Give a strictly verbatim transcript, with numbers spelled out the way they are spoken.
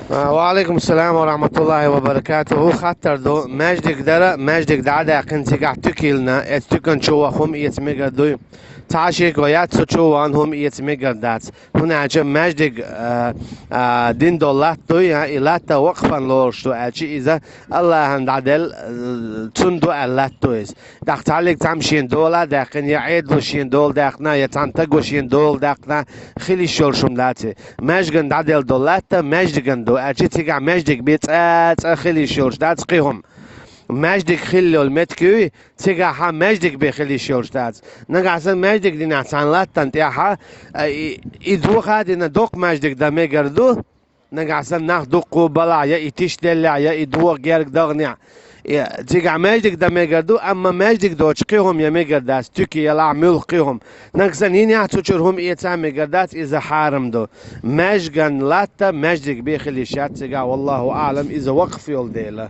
Ва алейкум салам ва рахматуллахи ва баракатуху. Хаттар ду, маьждиг дара, маьждиг дӀадаьккхина, цигахь туькилна, эцу туькан чу ваха хӀума эца мегар дуй? Цхьа шеко яц, цу чу ван хӀума эца мегар дац. ХӀунда аьлча маьждиг, а, а, дин долу латта дуй, а, и латта вакъфан лоруш ду аьлча, иза Аллахьан дӀаделла, а, цунна ду аьлла латта ду иза. ТӀаккха цхьаллиг цхьамма шен дола а даьккхина, я Ӏедало шен дола даьккхина, я цхьана таго шен дола даьккхина, хила йиш йолуш хӀума дац и. Маьжган дӀаделла долу латта маьждиган ду, аьлча цигахь маьждиг бен цӀа, цӀа хила йиш йолуш дац кхин хӀума. Маьждиг хила йолу меттиг юй, цигахь маьждиг бен хила йиш йолуш дац. Нагахь санна маьждиг динехь цхьана латтана тӀехь, а, и, и доха а дина доккха маьждиг дан мегар ду, нагахь санна нах дуккха балахь, я и тишделлехь, я и доха герга даханехь. И, цигахь маьждиг дан мегар ду, амма маьждиг доцуш кхин хӀума ян мегар дац, туька ялахь, муьлхха кхин хӀума. Нагахь санна йинехь цу чуьра хӀума эца а мегар дац, иза хьарам ду. Маьжган латта маьждиг бен хила йиш яц цигахь, валлаху аӀлам, иза вакъф йолу дела.